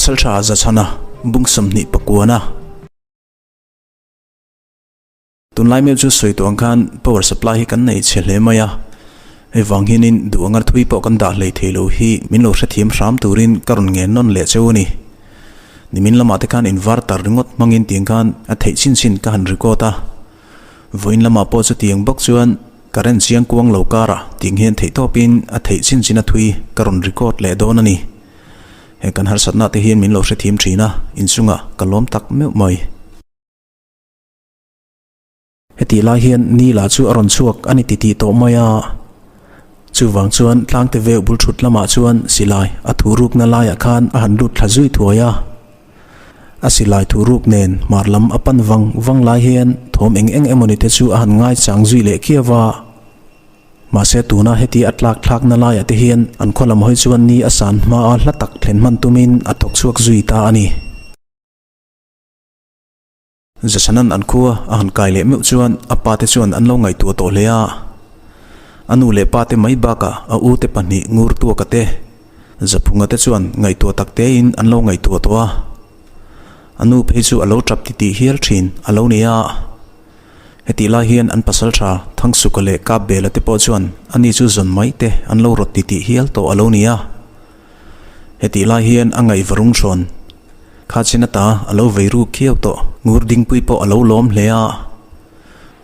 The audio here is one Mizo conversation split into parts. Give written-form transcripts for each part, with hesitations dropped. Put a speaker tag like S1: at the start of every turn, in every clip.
S1: Pasaltha Zachhana bung 29a. Tunlai meuh chu sawi tawh ang khan power supply hi kan nei chhe hle mai a, hei vang hianin duh anga thui pawh kan dah hlei thei lo hi min lo hrethiam hram turin ka rawn ngen nawn leh cheu a ni. Nimin lamah te khan inverter ringawt hmangin tiang khan a theih chin chin ka han record a, vawiin lamah pawh chutiang bawk chuan current chiang kuang lo karah tiang hian theihtawpin a theih chin chin a thui ka rawn record leh dawn a ni. He kan harsatna te hian min lo hrethiam thin a, inchungah ka lawm tak meuh mai. Hetih lai hian ni lah chu a rawn chhuak a ni titih tawh mai a. Chuvang chuan tlangte veuh bul thut lamah chuan silai a thu rukna laiah khan a han lut thla zui thuai a. A silai thu ruk nen hmar lam a pan vang vang lai hian thawm eng eng emawni te chu a han ngaichang zui leh khiau a. Mahse tuna heti a tlak thlakna laiah te hian an khaw lam hawi chuan ni a san hmaa hla tak thlen hman tumin a thawk chhuak zui ta a ni. Zasanan an khua a han kai leh meuh chuan a pa te chuan an lo ngaihtuah tawh hle a. A nu leh pa te mai bakah a u te pahnih ngur tuaka te, Zaphunga te chuan ngaihtuah tak tein an lo ngaihtuah tawh a. A nu phei chu a lo tap titih hial thin a lo ni a. Hetih lai hian an pasal tha Thangsuka leh Kapbela te pawh chuan ani chu zawn mai te an lo rawt titih hial tawh a lo ni a. Hetih lai hian a ngaih va rung hrawn. Kha chin ata a lo vei ruk khiau tawh. Ngur Dingpui pawh a lo lawm hle a.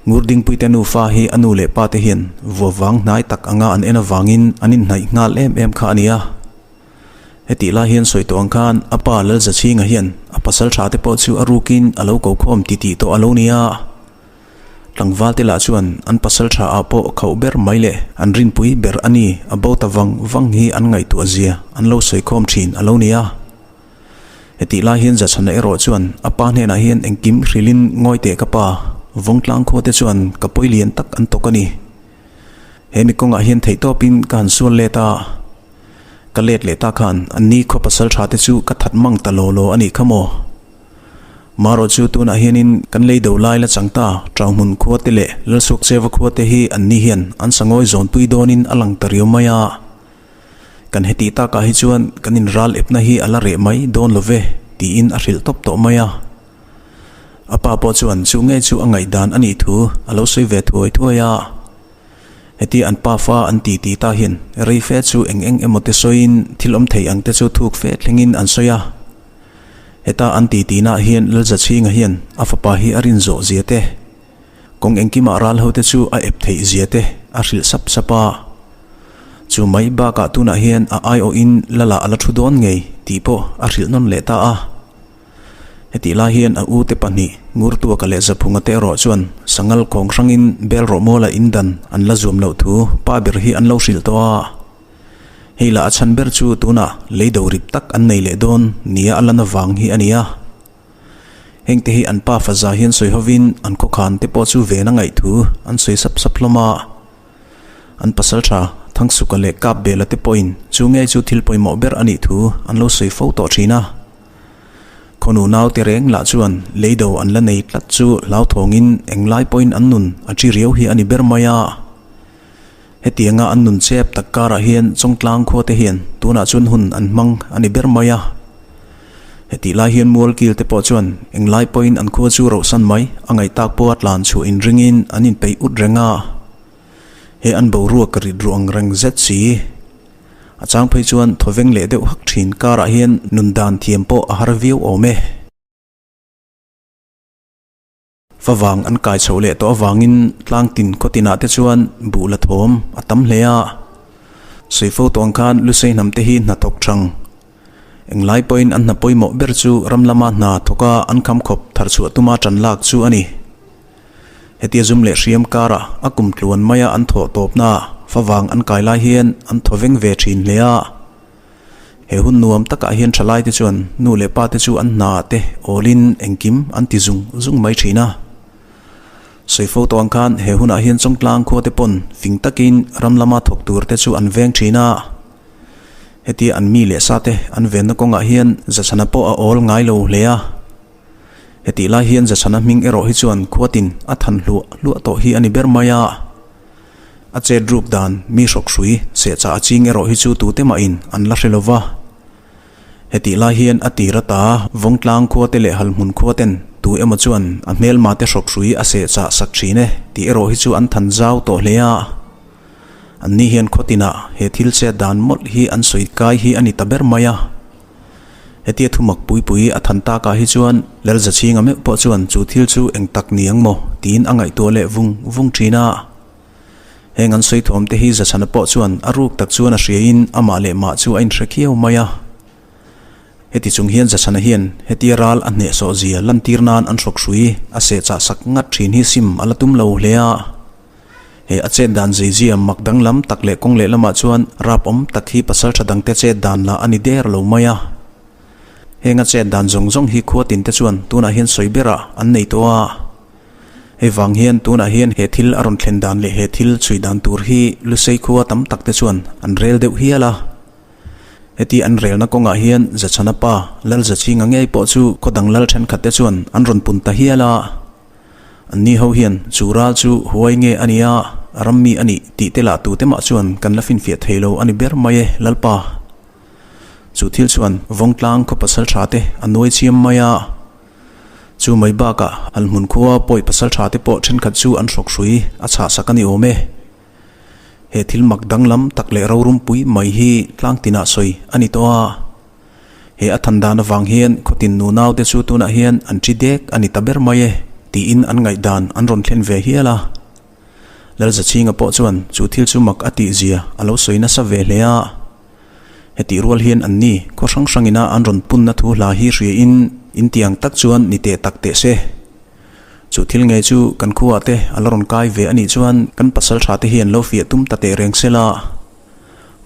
S1: Ngur Dingpui te nufa hi a nu leh pa te hian vua vang hnai tak anga an en avangin an inhnaih nghal em em kha a ni a. Hetih lai hian sawi tawh ang khan a pa Lalzachhinga hian a pasal tha te pawh chu a rukin a lo ko khawm titih tawh a lo ni a. Tlangval te lah chuan an pasal tha ah pawh khauh ber mai leh an rinpui ber a ni a bo ta vang vang hi an ngaihtuah zia an lo sawi khawm thin a lo ni a. Hetih lai hian Zachhana erawh chuan a pa hnenah hian engkim hrilhin ngawi teh ka pa, Vawngtlang khua te chuan ka pawi lian tak an tawk a ni. He mi kawngah hian theihtawpin ka han sual let a, ka let leh ta khan an ni khaw pasal tha te chu ka that mang ta law law a nih kha maw? Marawh chu tunah hianin kan lei do lai la chang ta, Ṭauhmun khua te leh Lalsuakcheva khua te hi an ni hian an sangawi zawnpui dawnin a lang ta riau mai a. Kan hetih takah hi chuan kan inral epna hi a la reh mai dawn lo ve, tiin a hrilh tawp tawh mai a. A pa pawh chuan chu ngei chu a ngaihdan a nih thu a lo sawi ve thuai thuai a. Heti an pafa an ti ti ta hian rei fe chu eng eng emaw te sawiin thil awm thei ang te chu thuk fe thlengin an sawi a. Heta an ti ti nah hian Lalzachhinga hian a fapa hi a rin zawh zia te, kawng engkimah ral ho te chu a ep theih zia te a hrilh sap sap a. Chu mai bakah tunah hian a aiawhin Lala a la thu dawn ngei tih pawh a hrilh nawn leh ta a. Hetih lai hian a ute pahnih Ngurtuaka leh Zaphunga te erawh chuan Sangal kawng hrangin Bel rawhmuala indan an la zuam loh thu pa ber hi an lo hrilh tawh a. Hei lah a chhan ber chu tunah lei do rip tak an nei leh dawn nia a lan avang hi a ni a. Hengte hi an pa faza hian sawi hovin an khawkhan te pawh chu ven a ngaih thu an sawi sap sap hlawm a. An pasal tha Thangsuka leh Kapbela te pawhin chu ngei chu thil pawimawh ber a nih thu an lo sawi fo tawh thin a. Khawnu naute reng lah chuan lei do an la nei tlat chu hlauthawngin englai pawhin an nun a chi riau hi a ni ber mai a. Hetianga an nun chep tak karah hian Chawngtlang khua te hian tunah chuan hun an hmang a ni ber mai a. Hetih lai hian Mualkil te pawh chuan englai pawhin an khua chu rohsan mai a ngaih tak pawha tlan chhuah inringin an inpeih ut reng a. He an boruak rit ruh ang reng zet si. A chang phei chuan thawveng leh deuh hak thin karah hian nun dan thiam pawh a har viau awm e. Favang an kai chhoh leh tawh avangin tlang tin khaw tinah te chuan buh la thawm a tam hle a. Suifo tawng khan Lusei hnam te hi hna thawk thang. Englai pawhin an hna pawimawh ber chu ram lama hna thawka an kham khawp thar chhuah tuma tan lak chu a ni. Hetia zum leh hriam karah a kum tluan maia an thawh tawpna favang an kai lai hian an thaw veng ve thin hle a. He hun nuam takah hian thalaite chuan nu leh pa te chu an hna te awlin engkim an ti zung zung mai thin a. Sawi fo tawh ang khan he hunah hian Chawngtlang khua te pawn fing takin ram lama thawk tur te chu an veng thin a. Hetia an mi leh sa te an venna kawngah hian Zachhana pawh a awl ngai lo hle a. Hetih lai hian Zachhana hming erawh hi chuan khuatin a than hluah hluah tawh hi a ni ber mai a. A chet ruk dan mi hrawk hrui sehchah a ching erawh hi chu tute mahin an la hre lo va. Hetih lai hian a tir ata Vawngtlang khua te leh Halhmun khua ten tu emaw chuan a hmelma te hrawkhrui a seh chah sak thin e tih erawh hi chu an than zau tawh hle a. Anni hian khaw tinah he thil chet dan mawlh hi an sawi kai hi a ni ta ber mai a. Hetia thumak pui pui a than takah hi chuan Lalzachhinga meuh pawh chuan chu thil chu eng tak ni ang maw tiin a ngaihtuah leh vung vung thin a. Heng an sawi thawm te hi Zachhana pawh chuan a ruk tak chuan a hriain amah leh mah chu a inhre khiau mai a. Heti chung hian Zachhana hian hetia ral a hnehsawh zia lantir nan an hrawk hrui a sehchah sak ngat thin hi sim a la tum lo hle a. He a chet dan zeizia mak danglam tak leh kawng lehlamah chuan rap awm tak hi pasal tha dangte chet dan lah a ni der lo mai a. Heng a chet dan zawng zawng hi khua tinte chuan tunah hian sawi berah an nei tawh a. Hei vang hian tunah hian he thil a rawn thlen dan leh he thil chhui dan tur hi Lusei khua tam tak te chuan an rel deuh hial a. Heti an relna kawngah hian Zachhana pa Lalzachhinga ngei pawh chu khaw dang lal thenkhat te chuan an rawn pun ta hial a. Anni ho hian chu ral chu huai nge a nia, ram mi a nih tih te lah tute mah chuan kan la finfiah thei lo a ni ber mai e Lalpa. Chu thil chuan Vawngtlang khaw pasal tha te a nuai chiam mai a. Chu mai bakah Halhmun khua pawi pasal tha te pawh thenkhat chu an hrawk hrui a chhah sak a ni awm e. He thil mak danglam tak leh rorumpui mai hi tlang tinah sawi a ni tawh a. He a than dan avang hian khawtin nunau te chu tunah hian an thi dek a ni ta ber mai e tiin an ngaihdan an rawn thlen ve hial a. Lalzachhinga pawh chuan chu thil chu mak a tih zia a lo sawi nasa ve hle a. Hetih rual hian anni khaw hrang hrangina an rawn punna thu hla hi hriain intiang tak chuan ni teh tak teh se. Chu thil ngei chu kan khuaah te a la rawn kai ve a nih chuan kan pasal tha te hian lo fiah tum ta teh reng se la.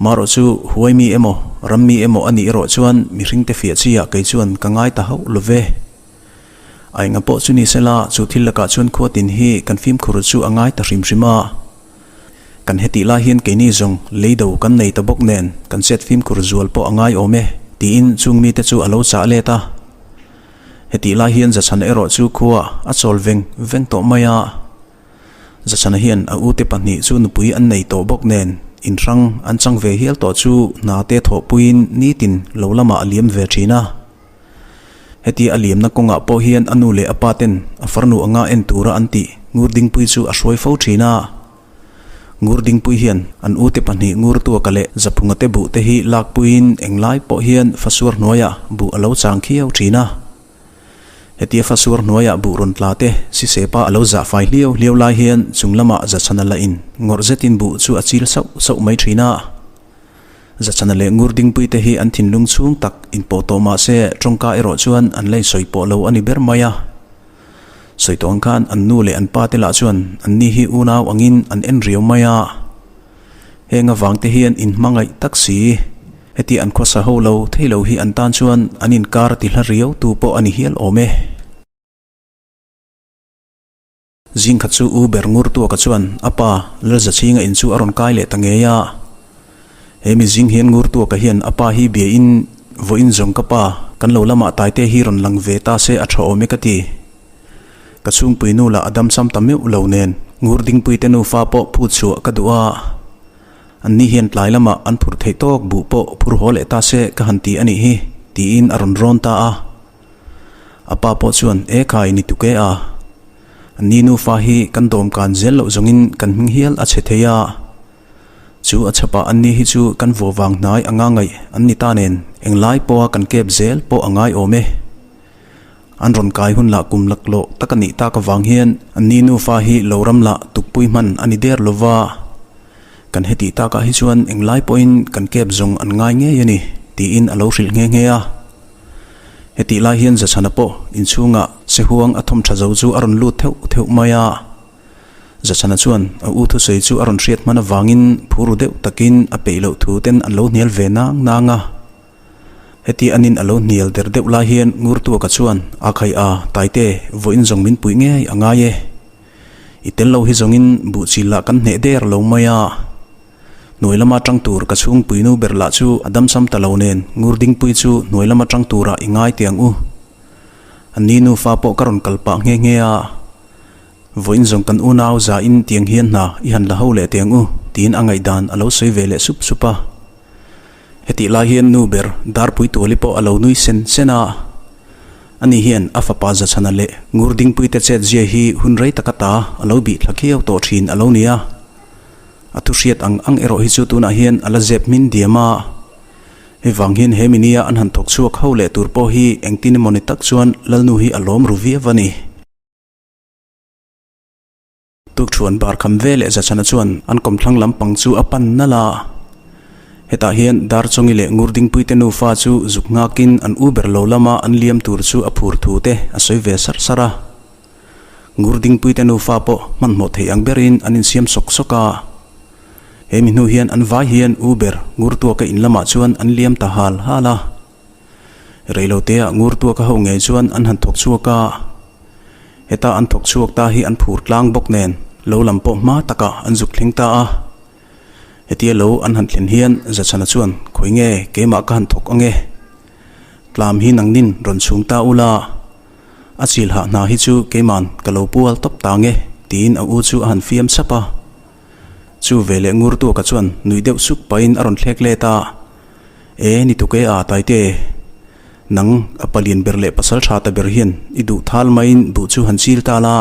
S1: Marawh chu huai mi emaw, ram mi emaw a nih erawh chuan mihring te fiah chi ah kei chuan ka ngai ta hauh lo ve. A enga pawh chu ni se la, chu thil lakah chuan khua tin hi kan fimkhur chu a ngai ta hrim hrim a. Kan hetih lai hian keini zawng lei do kan nei ta bawk nen kan chet fimkhur zual pawh a ngai awm e, tiin chung mite chu a lo chah let a. Hetih lai hian Zachhana erawh chu khua a chawl veng veng tawh mai a. Zachhana hian a ute pahnih chu nupui an nei tawh bawk nen inhrang an chang ve hial tawh chu hna te thawhpuiin nitin lo lamah a liam ve thin a. Heti a liamna kawngah pawh hian a nu leh a pa ten a farnu anga en tura an tih Ngur Dingpui chu a hruai fo thin a. Ngur Dingpui hian an ute pahnih Ngur Tuaka leh Zaphunga te buh te hi lakpuiin englai pawh hian fasuar hnuaiah buh a lo chang khiau thin a. Hetia fasuar hnuaiah buh rawn tla te Sisepa a lo zah fai hliau hliau lai hian chung lamah Zachhana la in ngawrh zetin buh chu a chil sauh sauh mai thin a. Zachhana leh Ngur Dingpui te hi an thinlung chhung tak inpawh tawh mah se tawngka erawh chuan an la insawi pawh lo a ni ber mai a. Sawi tawh ang khan an nu leh an pa te lah chuan an ni hi unau angin an en riau mai a. Heng avang te hian inhmangaih tak si. Heti an khawsa ho lo thei lo hi an tan chuan an inkar ti hla riau tu pawh a ni hial awm e. Zingkhat chu U ber ngur tuaka chuan a pa Lalzachhinga in chu a rawn kai leh ta ngei a. He mi zing hian ngur tuaka hian a pa hi bia in vawiin zawng ka pa kan lo lamah taite hi rawn lang ve ta se a tha awm e ka ti. Ka chhungpui nu lah a damsam ta meuh lo nen ngur dingpui te nufa pawh phut chhuah ka duh a. An ni hian tlai lamah an phur theih tawk buh pawh phur haw leh ta se ka han ti a nih hi tiin a rawn rawn ta a. A pa pawh chuan e khai ni tuk e a. Ni nufa hi kan dawm kan zel loh zawngin kan hming hial a chhe thei a. Chu a chhapah an ni hi chu kan vuah vang hnai anga ngaih an ni ta nen englai pawha kan kep zel pawh a ngai awm e. An rawn kai hun lah kum laklawh tak a nih tak avang hian an ni nufa hi lo ram lah tukpui hman a ni der lova. Kan hetih takah hi chuan englai pawhin kan kep zawng an ngai ngei a ni tiin a lo hrilh nghe nghe a. Hetih lai hian Zachhana pawh inchhungah Sehuang a thawm tha zo chu a rawn lut theuh theuh mai a. Zachhana chuan a u thusawi chu a rawn hriat hman avangin phuru deuh takin a peih loh thu ten an lo hnial ve nang nang a. Heti anin a lo hnial der deuh lai hian Ngurtuaka chuan a khai a, Taite, vawiin zawng min puih ngei a ngai e. I tel lo hi zawngin buhchil lah kan hneh der lo mai a. Hnuai lama tang tur ka chhungpui nu ber lah chu a damsam ta lo nen ngur dingpui chu hnuai lama tang turah i ngai teh ang u. An ni nufa pawh ka rawn kal pah nghe nghe a. Vawiin zawng kan unau zain tiang hian hna i han la ho leh teh ang u tiin a ngaihdan a lo sawi ve leh sup sup a. Hetih lai hian nu ber Darpuituali pawh a lo nui sen sen a. Ani hian a fapa Zachhana leh Ngurdingpuite chetzia hi hun rei taka ta a lo bih thla khiau tawh thin a lo ni a. A thuhriat ang ang erawh hi chu tunah hian a la zep hmin diam a. Hei vang hian he minia an han thawk chhuak ho leh tur pawh hi engtin emaw ni tak chuan Lalnu hi a lawm ru viau a ni. Tukṭhuan bar kham ve leh Zachhana chuan an kawmthlang lampang chu a pan nalh a. Hetah hian Darchawngi leh Ngurdingpuite nufa chu zuk nghakin an u ber lo lama an liam tur chu a phur thu te a sawi ve sarh sarh a. Ngurdingpuite nufa pawh hmanhmawh thei ang berin an insiam sawk sawk a. He mi hnu hian an vai hian u ber Ngurtuaka in lamah chuan an liam ta hal hal a. Reiloteah Ngurtuaka ho ngei chuan an han thawk chhuak a. Heta an thawk chhuak ta hi an phur tlang bawk nen lo lam pawh hma takah an zuk thleng ta a. Hetia lo an han thlen hian Zachhana chuan khawi nge keimah ka han thawk ange. Tlam hi nangnin rawn chhung ta ula. A chilhah hna hi chu keiman ka lo pual tawp ta nge tiin a u chu a han fiam sap a. Chu veleh Ngurtuaka chuan nuih deuh suk pahin a rawn thlek let a, E ni tuk e a Taite, nang a palian ber leh pasal tha ta ber hian i duh thal maiin buh chu han chil ta la.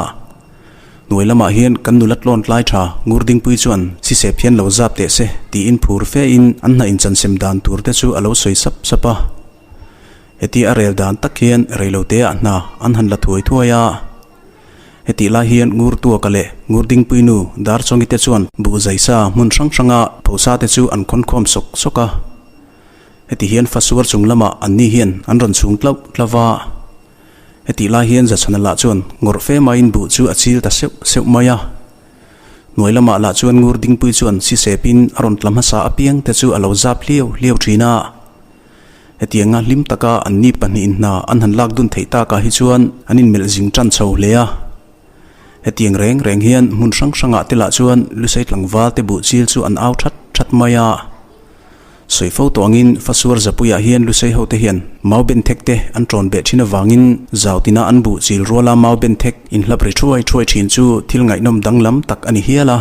S1: Hnuai lamah hian kan nula tlawn tlai tha Ngurdingpui chuan sisep hian lo zap teh se tiin phur fe in an hna inchansem dan tur te chu a lo sawi sap sap a. Heti a rel dan tak hian reiloteah hna an han la thuai thuai a. Hetih lai hian Ngurtuaka leh Ngurdingpuinu Darchawngi te chuan buh zaisa hmun hrang hranga phosa te chu an khawnkhawm sawk sawk a. Heti hian fasuar chung lamah anni hian an rawn chhung tlauh tlauh a. Hetih lai hian Zachhana lah chuan ngawrh fe maiin buh chu a chil ta seuh seuh mai a. Hnuai lamah lah chuan Ngurdingpui chuan sisepin a rawn tla hmasa apiang te chu a lo zap hliau hliau thin a. Hetianga hlim taka anni pahnihin hna an han lak dun theih takah hi chuan an inmelh zing tan chho hle a. Hetiang reng reng hian hmun hrang hrangah te lah chuan Lusei tlangval te buh chil chu an au that that mai a. Sawi fo tawh angin Fasuar Zapuiah hian Lusei hote hian mau benthek te an ṭawn beh ṭhin avangin zautina an buh chil ruala mau benthek inhlap ri ṭhuai ṭhuai ṭhin chu thil ngaihnawm danglam tak a ni hial a.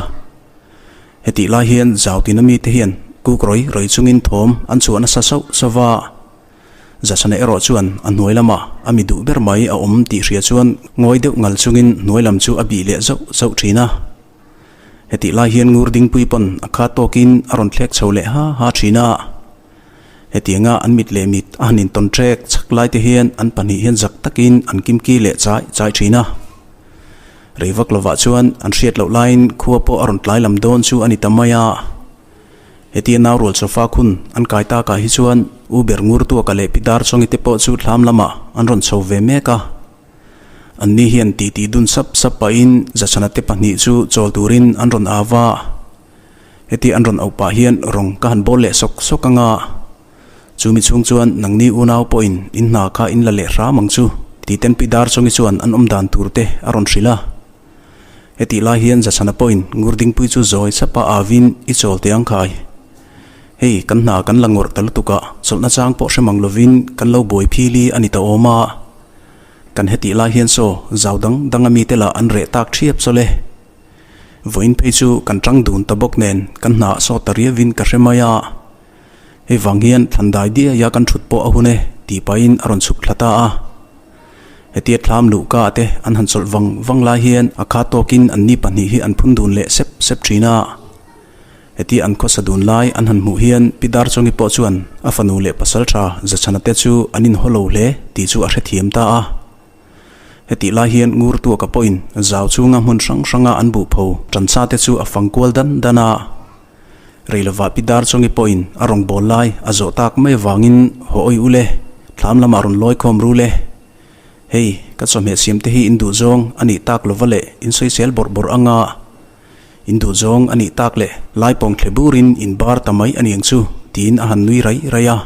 S1: Hetih lai hian Zautina mite hian kuk rawi rawi chungin thawm an chhuah nasa sauh sauh va. Zasana erawh chuan a hnuai lamah a mi duh ber mai a awm tih hria chuan ngawi deuh ngal chungin hnuai lam chu a bih leh zauh zauh thin a. Hetih lai hian ngur dingpui pawn a khat tawkin a rawn thlek chho leh ha ha thin a. Hetianga an mit leh mit a han intawn ṭek chhak laite hian an pahnih hian zak takin an kimki leh chai chai thin a. Rei vak lovah chuan an hriat loh laiin khua pawh a rawn tlai lam dawn chu a ni ta mai a. Hetia nau rual sofa khun an kai takah hi chuan U Ber Ngurtuaka leh Pi Darchawngi te pawh chu thlam lamah an rawn chho ve mek a. Anni hian titi dun sap sap pahin Zachhana te pahnih chu chawl turin an rawn au a. Hetia an rawn auh pah hian rawng ka han bawl leh sawk sawk ang a. Chumi chhung chuan nangni unau pawhin in hna kha in la leh hram ang chu, tih ten Pi Darchawngi chuan an awm dan tur te a rawn hrilh a. Hetih lai hian Zachhana pawhin Ngurdingpui chu zawi chapa avin i chawl teh ang khai. Hei, kan hna kan la ngawrh ta lutuk a, chawlhna chang pawh hre mang lovin kan lo buai phili a ni ta awm a. Kan hetih lai hian saw zau dang dang a mite lah an reh tak ṭhiap chawl e. Vawiin phei chu kan ṭang dun ta bawk nen kan hna ah saw ta riavin ka hre mai a. Hei vang hian thlan dai diaia kan thut pawh a hun e tih pahin a rawn chhuk thla ta a. Hetia thlam luh ka te an han chawlh vang vang lai hian a kha tawkin anni pahnih hi an phun dun leh sep sep thin a. Hetia an khawsa dun lai an han hmuh hian Pi Darchawngi pawh chuan a fanu leh pasal tha Zachhana te chu an inhaw lo hle tih chu a hrethiam ta a. Hetih lai hian Ngurtuaka pawhin zau chhunga hmun hrang hranga an buhpho tansa te chu a fang kual dan dan a. Reilovah Pi Darchawngi pawhin a rawn bawl lai a zawh tak mai avangin haw awi ule, thlam lamah rawn lawi khawm ru le. Hei, ka chawhmeh siam te hi in duh zawng a nih tak lova leh in sawisel bawrh bawrh anga in duh zawng a nih tak leh lai pawng thle burin in bar ta mai a niang chu tiin a han nui rai rai a.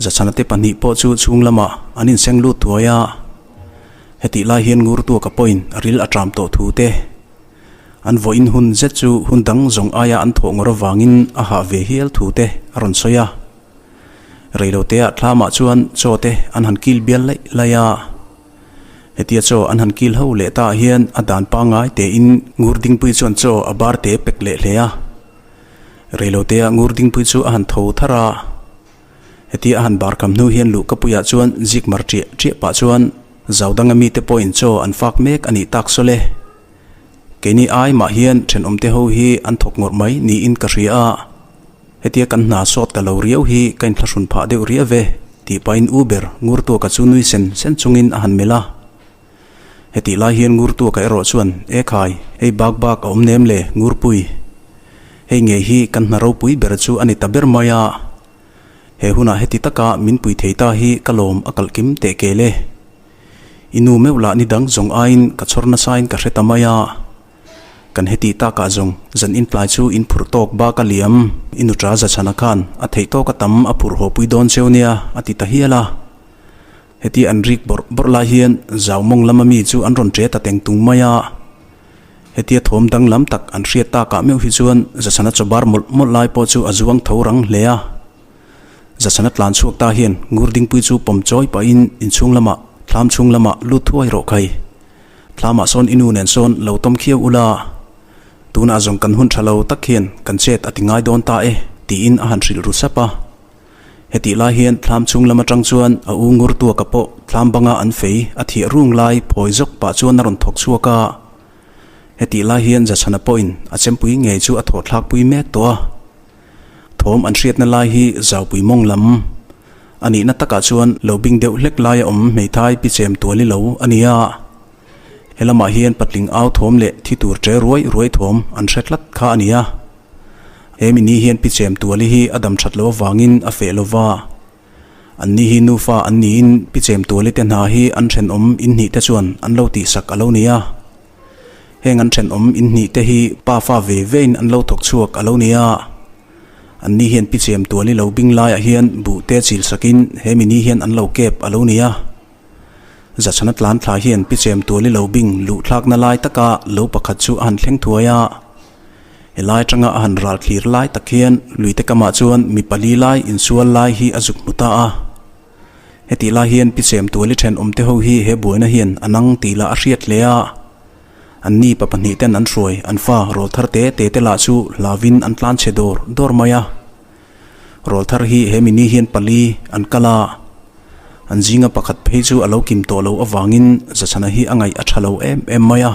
S1: Zachhana te pahnih pawh chu chhung lamah an inseng lut thuai a. Hetih lai hian Ngurtuaka pawhin a ril a ṭam tawh thu te An vawiin hun zet chu hun dang zawng aia an thawh ngawr avangin a hah ve hial thu te a rawn sawi a. Reiloteah thlamah chuan chaw te an han kil bial laih laih a. Hetia chaw an han kil ho leh ta ah hian a dan pangngai tein Ngurdingpui chuan chaw a bar te pek leh hle a. Reilotea Ngurdingpui chu a han tho thar a. Hetia a han bar kham hnu hian luhkapuiah chuan zik mar ṭiah ṭiah pah chuan Zaudanga mite pawhin chaw an fak mek a nih tak sawl e. Keini ai mah hian ṭhenawmte ho hi an thawk ngawrh mai niin ka hria a. Hetia kan hna sawt ta lo riau hi ka inthlahrun phah deuh riau ve, tih pahin u ber Ngurtuaka chu nui sen sen chungin a han melh a. Hetih lai hian Ngurtuaka erawh chuan, E khai, hei bak bak a awm nem le, Ngurpui. Hei ngei hi kan hna ropui ber chu a ni ta ber mai a. He hunah heti taka min pui thei ta hi ka lawm a kalh kim teh kel e. I nu meuh lah ni dang zawng aiin ka chhawr nasain ka hre ta mai a. Kan heti takah zawng zan intlai chu in phurh tawk bak a liam, i nuṭa Zachhana khan a theih tawk a tam a phurh haw pui dawn cheu nia a ti ta hial a. Heti an rik bawrh bawrh lai hian zau mawng lama mi chu an rawn ṭe ta teng tung mai a. Hetia thawm danglam tak an hriat takah meuh hi chuan Zachhana chawbar mawlh mawlh lai pawh chu a zuang tho rang hle a. Zachhana tlan chhuak ta hian Ngurdingpui chu pawm chawi pahin inchhung lamah thlam chhung lamah lut thuai rawh khai. Thlamah sawn i nu nen sawn lo tawm khiau ula, tunah zawng kan hun tha lo tak hian kan chet a ti ngai dawn ta e, tiin a han hrilh ru sap a. Hetih lai hian thlam chhung lam atang chuan a u ngur tuaka pawh thlam banga an fei a thiah rung lai phawi zawk pah chuan a rawn thawk chhuak a. Hetih lai hian Zachhana pawhin a chempui ngei chu a thawh thlakpui mek tawh a. Thawm an hriatna lai hi zaupui mawng lam a nihna takah chuan lo bing deuh hlek laia awm hmeithai pi chem tual i lo a ni a. He lamah hian patling au thawm leh thi tur che ruai ruai thawm an hre tlat kha a ni a. He mi ni hian pi chem tuali hi a dam that loh avangin a feh lo va. An ni hi nufa an niin pi chem tuali te hna hi an thenawm inhnih te chuan an lo tihsak a lo ni a. Heng an thenawm inhnih te hi pa fa ve vein an lo thawk chhuak a lo ni a. An ni hian pi chem tuali lo bing laiah hian buh te chil sakin he mi ni hian an lo kep a lo ni a. Zachhana tlan thla hian pi chem tuali lo bing luh thlakna lai taka lo pakhat chu a han thleng thuai a. Helai atanga a han ral thlir lai tak hian luite kamah chuan mi pali lai insual lai hi a zuk hmu ta a. Hetih lai hian pi chem tuali thenawm te ho hi he buaina hian a nang tih lah a hriat hle a. An ni pa pahnih ten an hruai an fa rawl thar te te te lah chu hlauin an tlan chhe dawr dawr mai a. Rawl thar hi he mi ni hian pali an kal a. An zinga pakhat phei chu a lo kim tawh lo avangin Zachhana hi a ngaih a tha lo em em mai a.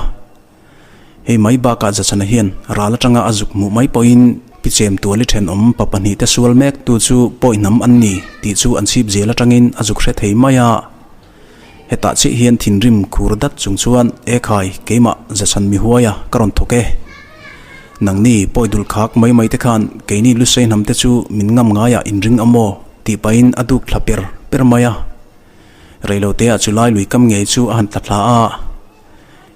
S1: Hei mai bakah Zachhana hian ral atanga a zuk hmuh mai pawhin pi chem tuali thenawm pa pahnihte sual mek tu chu pawi hnam an ni tih chu an chhip zel atangin a zuk hre thei mai a. Hetah chiah hian thinrim khur dat chung chuan E khai, keimah Zachhan mi huaia ka rawn thawk e. Nangni pawi dul khak mai mai te khan keini Lusei hnam te chu min ngam ngaiah inring a maw tih pahin a duk thla per per mai a. Reiloteah chu lai lui kam ngei chu a han tla thla a.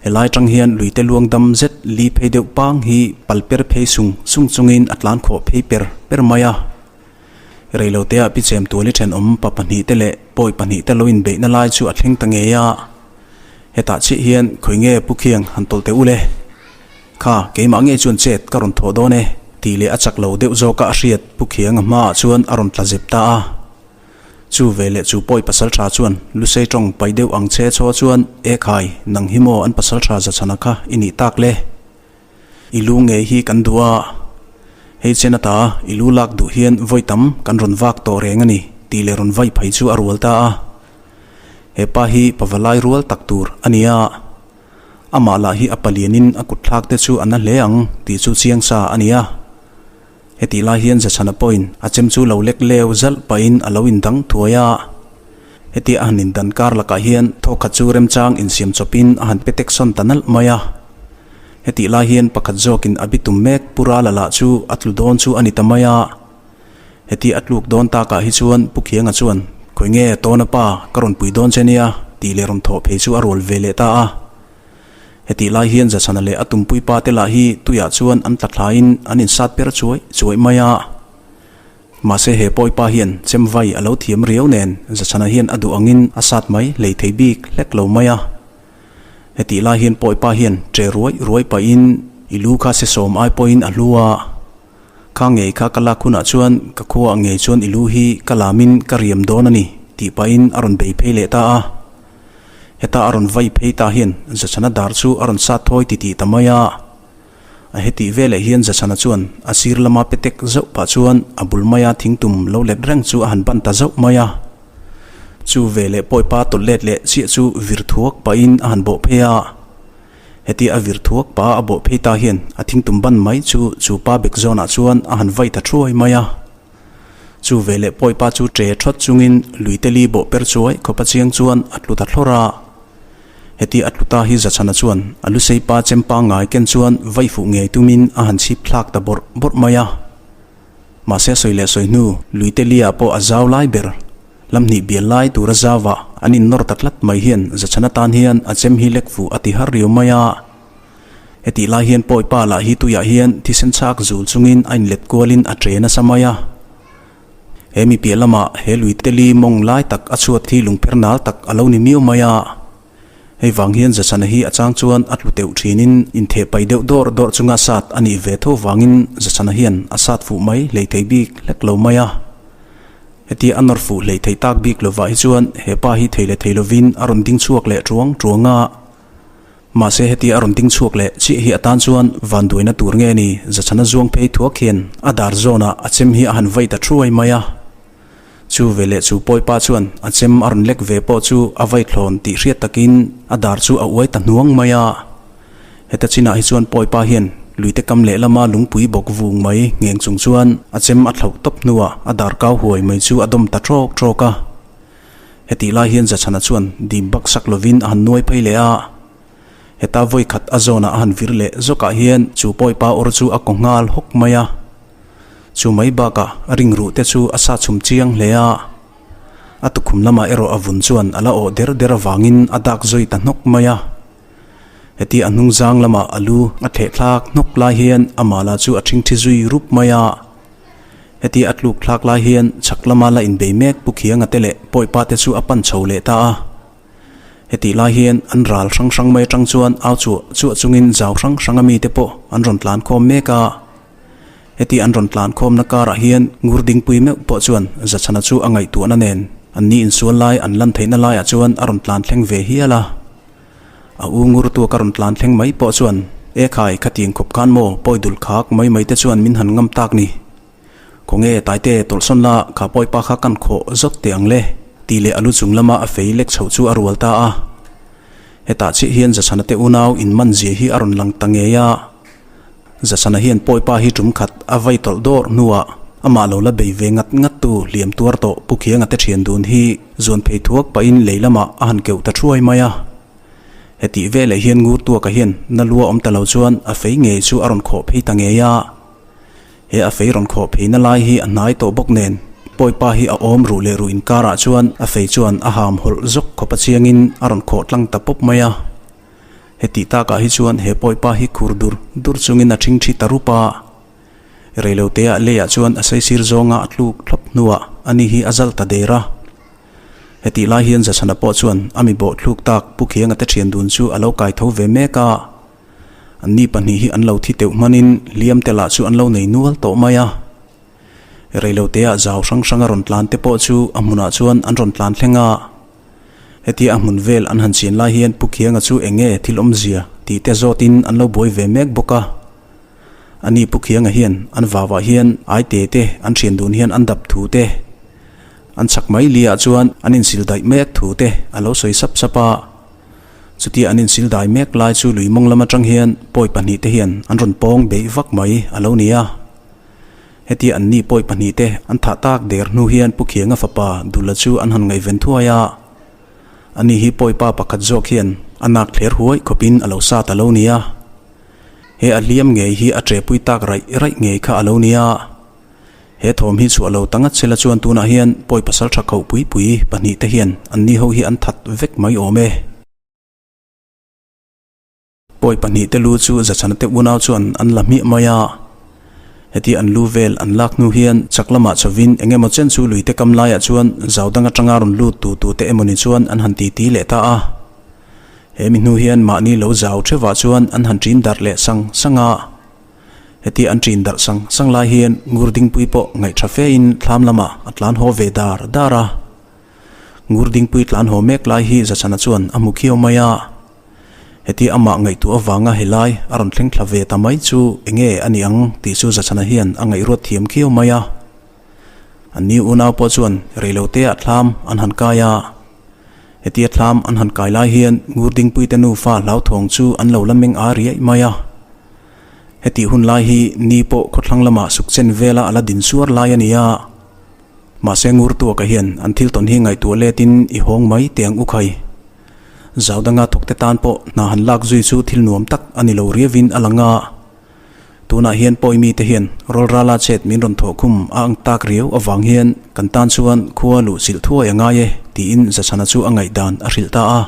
S1: Helai tang hian luite luang dam zet li phei deuh pang hi pal per phei sung sung chungin a tlan khawh phei per per mai a. Reiloteah pi chem tuali thenawm pa pahnihte leh pawi pahnihte lo inbeihna lai chu a thleng ta ngei a. Hetah chiah hian khawi nge Pu Khiang han tawlh teh u le. Kha, keimah ngei chuan chet ka rawn thawh dawn e tih leh a chak lo deuh zawka a hriat Pu Khianga hmaah chuan a rawn tla zep ta a. Chu ve leh chu pawi pasal tha chuan Lusei tawng pai deuh ang che chaw chuan, E khai, nang hi maw an pasal tha zachhana kha i nih tak le? I lu ngei hi kan duh a, hei chen ata i lu lak duh hian vawi tam kan rawn vak tawh reng a ni tih leh rawn vai phei chu a rual ta a. He pa hi pavalai rual tak tur a ni a, amah lah hi a palianin a kut thlak te chu a na hle ang tih chu chiang sa a ni a. Hetih lai hian Zachhana pawhin a chem chu lo lek leu zalh pahin a lo indang thuai a. Hetia a han indan kar lakah hian thawkhat chu remchang insiam chawpin a han pe tek sawn ta nalh mai a. Hetih lai hian pakhat zawkin a bitum mek Pu Rala lah chu a tlu dawn chu a ni ta mai a. Hetia a tluk dawn takah hi chuan Pu Khianga chuan, Khawi nge Tawna pa, ka rawn pui dawn che nia, tih leh rawn thawh phei chu a rual ve leh ta a. Hetih lai hian Zachhana leh a tumpui pa te lah hi tuiah chuan an tla thlain an insat per chuai chuai mai a. Mahse he pawi pa hian chem vai a lo thiam riau nen Zachhana hian a duh angin a sat mai hlei thei bik hlek lo mai a. Hetih lai hian pawi pa hian che ruai ruai pahin i lu kha se sawm ai pawhin a hlu a. Kha ngei kha ka lak hunah chuan ka khuaah ngei chuan i lu hi ka lamin ka riam dawn a ni tih pahin a rawn bei phei leh ta a. Heta a rawn vai phei ta hian Zachhana dar chu a rawn sat thawi titih ta mai a. A hetih veleh hian Zachhana chuan a sir lama petek zauh pah chuan a bul maia thingtum lo let reng chu a han ban ta zauh mai a. Chu veleh pawipa tawlh let leh chiah chu vir thuak pahin a han bawh phei a. Hetia a vir thuak pa a bawh phei ta hian a thingtum ban mai chu chu pa bek zawnah chuan a han vai ta thuai mai a. Chu veleh pawipa chu ṭe ṭhawt chungin luite li bawh per chuai khawpa chiang chuan a tlu ta thlawr a. Heti a tlu ta hi Zachhana chuan a lusei pa chem pangngai ken chuan vai fuh ngei tumin a han chhip thlak ta bawrh bawrh mai a. Mahse sawi leh sawi hnu luite lia pawh a zau lai ber. Lam hnih bial lai tura zauah an innawr ta tlat mai hian Zachhana tan hian a chem hi lek fuh a ti har riau mai a. Hetih lai hian pawi pa lah hi tuiah hian thisen chak zul chungin a inlet kualin a ṭe nasa mai a. He mi piah lamah he lui teli mawng lai tak a chhuat hi lungpher nal tak a lo ni miau mai a. Hei vang hian Zachhana hi a chang chuan a tlu teuh thinin intheh pai deuh dawrh dawrh chunga sat a nih ve tho vangin Zachhana hian a sat fuh mai hlei thei bik hlek lo mai a. Hetia a nawr fuh hlei thei tak bik lovah hi chuan he pa hi thei leh thei lovin a rawn ding chhuak leh tuang tuang a. Mahse hetia a rawn ding chhuak leh chiah hi atan chuan vanduaina tur nge ni Zachhana zuang phei thuak hian a dar zawnah a chem hi a han vei ta thuai mai a. Chu veleh chu pawipa chuan a chem a rawn lek ve pawh chu a vai thlawn tih hriat takin a dar chu a uai ta hnuang mai a. Heta chinah hi chuan pawipa hian luite kam lehlama lungpui bawk vung mai ngheng chung chuan a chem a thlauh tawp hnuah a dar kau huai mai chu a dawm ta trawk trawk a. Hetih lai hian Zachhana chuan dim bak sak lovin a han nuai phei leh a. Heta vawi khat a zawnah a han vir leh zawkah hian chu pawipa awr chu a kaw nghal hawk mai a. Chu mai bakah a ringruh te chu a sa chhum chiang hle a. A tukhum lamah erawh a vun chuan a la awh der der avangin a dak zui ta hnawk mai a. Heti a hnung zang lamah a lu a thleh thlak hnawk lai hian a mala chu a ṭhingṭhi zui rup mai a. Heti a tluk thlak lai hian chhak lama la inbei mek Pu Khianga te leh Pawipa te chu a pan chho leh ta a. Hetih lai hian an ral hrang hrang mai atang chuan au chuah chuah chungin zau hrang hranga mite pawh an rawn tlan khawm mek a. Heti an rawn tlan khawmna karah hian ngur dingpui meuh pawh chuan Zachhana chu a ngaihtuahna nen an ni insual lai an lan theihna laiah chuan a rawn tlan thleng ve hial a. A u ngur tuak a rawn tlan thleng mai pawh chuan, E khai, khatiang khawp khan maw pawi dul khak mai mai te chuan min han ngam tak ni. Khawnge Taite tawlhsawn la kha pawipa kha kan khawh zawt teh ang le tih leh a lu chung lama a fei lek chhoh chu a rual ta a. Hetah chiah hian Zachhana te unau inman zia hi a rawn lang ta ngei a. Zasana hian pawipa hi tum khat a vai tawlh dawr hnuah amah lo la bei ve ngat ngat tu hliam tuar tawh Pu Khianga te thian dun hi zuan phei thuak pahin lei lamah a han keuh ta thuai mai a. Hetih veleh hian ngur tuaka hian na lua awm ta lo chuan a fei ngei chu a rawn khawh phei ta ngei a. He a fei rawn khawh pheina lai hi a hnai tawh bawk nen pawipa hi a awm ruh leh ruh inkarah chuan a fei chuan a ham hawlh zawk khawp a chiangin a rawn khawh tlang ta pawp mai a. Hetih takah hi chuan he pawipa hi khur dur dur chungin a ṭhingṭhi ta rup a. Reiloteah leiah chuan a saisir zawnga a tluk thlawp hnuah ani hi a zal ta der a. Hetih lai hian Zachhana pawh chuan a mi bawh thluk tak Pu Khianga te ṭhian dun chu a lo kai tho ve mek a. Anni pahnih hi an lo thi teuh hmanin hliam te lah chu an lo nei nual tawh mai a. Reiloteah zau hrang hrang a rawn tlan te pawh chu a hmunah chuan an rawn tlan thleng a. Hetia a hmun vel an han chian lai hian Pu Khianga chu eng nge thil awmzia tih te zawtin an lo buai ve mek bawk a. Ani Pu Khianga hian an vauah hian aite te an thian dun hian an dap thu te, an chak mai liah chuan an insil daih mek thu te a lo sawi sap sap a. Chutia an insil dai mek lai chu lui mawng lam atang hian pawi pahnihte hian an rawn pawng beih vak mai a lo ni a. Hetia an ni pawi pahnihte an thah tak der hnu hian Pu Khianga fapa Dula chu an han ngaihven thuai a. Ani hi pawi pa pakhat zawk hian a nak thler huai khawpin a lo sat a lo ni a. He a hliam ngei hi a ṭepui tak raih raih ngei kha a lo ni a. He thawm hi chhuah lo ta ngat sela chuan tunah hian pawi pasal ṭha khoh pui pui pahnihte hian an ni ho hi an that vek mai awm e. Pawi pahnihte lu chu Zachhana te unau chuan an la hmiah mai a. Heti an lu vel an lak hnu hian chak lamah chhovin eng emaw chen chu luite kam laiah chuan zau dang atanga rawn lut tu tute emawni chuan an han titi leh ta a. He mi hnu hian mahni lo zau theuhah chuan an han ṭin darh leh sang sang a. Heti an ṭin darh sang sang lai hian ngur dingpui pawh ngaihṭha fein thlam lamah a tlan haw ve dar dar a. Ngur dingpui tlan haw mek lai hi Zachhana chuan a hmu khiau mai a. Hetia amah ngaihtuah avanga helai a rawn thleng thla ve ta mai chu enge a ni ang tih chu Zachhana hian a ngaihruat thiam khiau mai a. An ni unau pawh chuan reiloteah thlam an han kai a. Hetia thlam an han kai lai hian Ngurdingpuite nufa hlauthawng chu an lo la meng a riaih mai a. Hetih hun lai hi ni pawh khawthlang lamah suk chen vela a la din suar lai a ni a. Mahse Ngurtuaka hian an thil tawn hi ngaihtuah letin i hawng mai teh ang u khai. Zau danga thawkte tan pawh hna han lak zui chu thil nuam tak a ni lo riavin a lang a. Tunah hian pawi mite hian rawlrala chet min rawn thawh khum a ang tak riau avang hian kan tan chuan khua luh chilh thuai a ngai e tiin Zachhana chu a ngaihdan a hrilh ta a.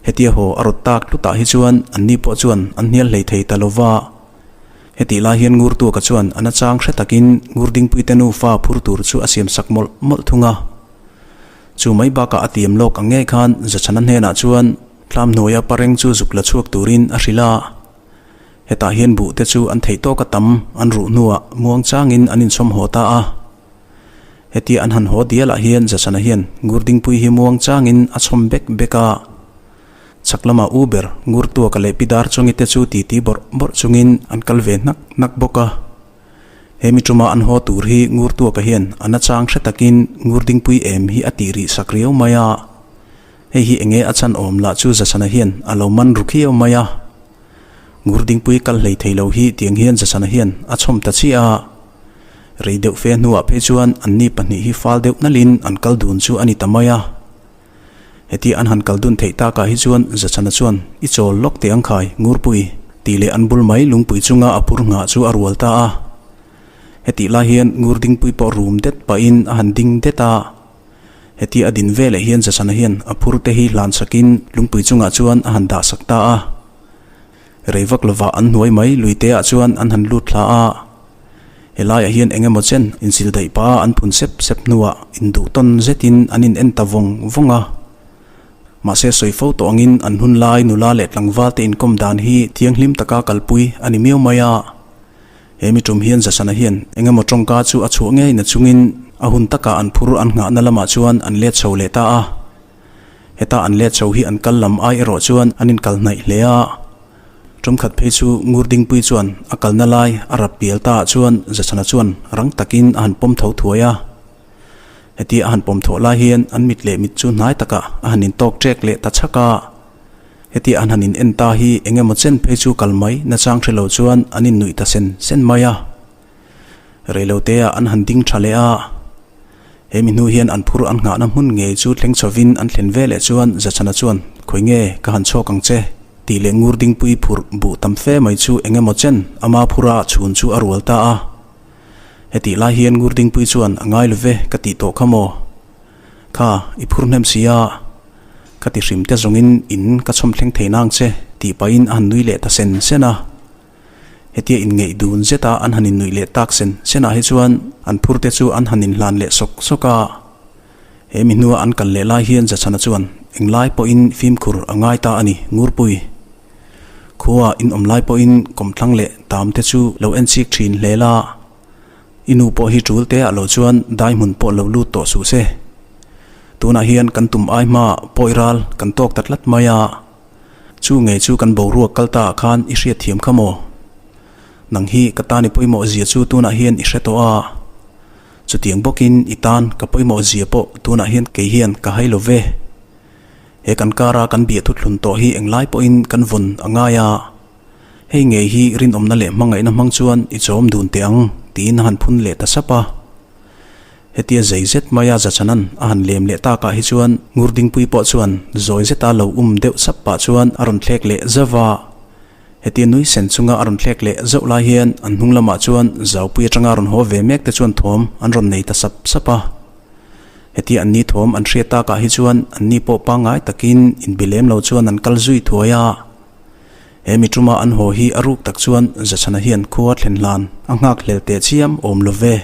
S1: Hetia haw a rawt tak hlutah hi chuan anni pawh chuan an hnial hlei thei ta lova. Hetih lai hian Ngurtuaka chuan a nachang hre takin Ngurdingpuite nufa phur tur chu a siamsak mawlh mawlh thung a. Chu mai bakah a tiam lawk ang ngei khan Zachhana hnenah chuan thlam hnuaia pareng chu zuk la chhuak turin a hrilh a. Hetah hian buh te chu an theih tawk a tam an ruh hnuah muang changin an inchhawm haw ta a. Hetia an han haw dialah hian Zachhana hian Ngurdingpui hi muang changin a chhawm bek bek a. Chhak lama u ber Ngurtuaka leh Pi Darchawngi te chu titi bawrh bawrh chungin an kal ve hnak hnak bawk a. He mi tuma an haw tur hi Ngurtuaka hian a nachang hre takin Ngurdingpui em hi a tih rih sak riau mai a. Hei hi enge a chhan awm lah chu Zachhana hian a lo man ru khiau mai a. Ngurdingpui kal hlei thei lo hi tiang hian Zachhana hian a chhawm ta chiah a. Rei deuh fe hnuah phei chuan anni pahnih hi fal deuh nalhin an kal dun chu a ni ta mai a. Hetia an han kal dun theih takah hi chuan Zachhana chuan i chawl lawk teh ang khai, Ngurpui, tih leh an bul mai lungpui chunga a phur nghah chu a rual ta a. Hetih lai hian Ngurdingpui pawh rum det pahin a han ding det a. Hetia a din veleh hian Zachhana hian a phur te hi hlan sakin lungpui chungah chuan a han dah sak ta a. Rei vak lovah an hnuai mai luite ah chuan an han lut thla a. Helaiah hian eng emaw chen insil daih pah a an phun sep sep hnuah induh tawn zetin an in en ta vawng vawng a. Mahse sawi fo tawh angin an hun lai nula leh tlangval te inkawm dan hi thianghlim taka kalpui a ni miau mai a. He mi tum hian Zasana hian eng emaw tawngka chu a chhuah ngei na chungin a hun taka an phur an nghahna lamah chuan an let chho leh ta a. Heta an let chho hi an kal lam ai erawh chuan an inkal hnaih hle a. Tumkhat phei chu Ngurdingpui chuan a kalna lai a rap pial ta ah chuan Zachhana chuan rang takin a han pawm tho thuai a. Hetia a han pawm thawh lai hian an mit leh mit chu hnai takah a han intawk ṭek leh ta chhak a. Hetia an han in en ta hi eng emaw chen phei chu kal mai nachang hre lo chuan an innuih ta sen sen mai a. Reiloteah an han ding tha leh a. He mi hnu hian an phur an nghahna hmun ngei chu thleng chhovin an thlen veleh chuan Zachhana chuan, Khawi nge, ka han chhuak ang che, tih leh Ngurdingpui phurh buh tam fe mai chu eng emaw chen ama phura chhun chu a rual ta a. Hetih lai hian Ngurdingpui chuan a ngai lo ve ka tih tawh kha maw? Kha, i phur hnem si a, ka ti hrim te zawngin in ka chhawm thleng thei nang che, tih pahin a han nui leh ta sen sen a. Hetia inngeih dun zeta an han innuih leh tak sen senah hi chuan an phur te chu an han inhlan leh sawk sawk a. He mi hnua an kal leh lai hian Zachhana chuan englai pawhin fimkhur a ngai ta a ni, Ngurpui. Khua in awm lai pawhin kawmthlang leh tam te chu lo en chik thin hle la. I nu pawh hi tul te ah lo chuan dai hmun pawh lo lut tawh suh se. Tunah hian kan tum ai hma pawi ral kan tawk ta tlat mai a. Chu ngei chu kan boruak kal ta ah khan i hriat thiam kha maw? Nang hi ka tan i pawimawh zia chu tunah hian i hre tawh a. Chutiang bawkin i tan ka pawimawh zia pawh tunah hian kei hian ka hai lo ve. He kan kara kan bia thuthlun tawh hi englai pawhin kan vawn a ngai a. Hei ngei hi rinawmna leh hmangaihna hmang chuan i chawm dun teh ang tiin a han phun leh ta sap a. Hetia zei zet maia Zachanan a han lem leh takah hi chuan Ngurdingpui pawh chuan zawi zeta lo um deuh sap pah chuan a rawn thlek leh zauh a. Hetia nui sen chunga a rawn thlek leh zauh lai hian an hnung lamah chuan Zaupui atanga rawn haw ve mek te chuan thawm an rawn nei ta sap sap a. Hetia anni thawm an hriat takah hi chuan anni pawh pangngai takin inbi lem lo chuan an kal zui thuai a. He mi tuma an haw hi a ruk tak chuan Zachhana hian khua thlen hlan a nghak hlel teh chiam awm lo ve.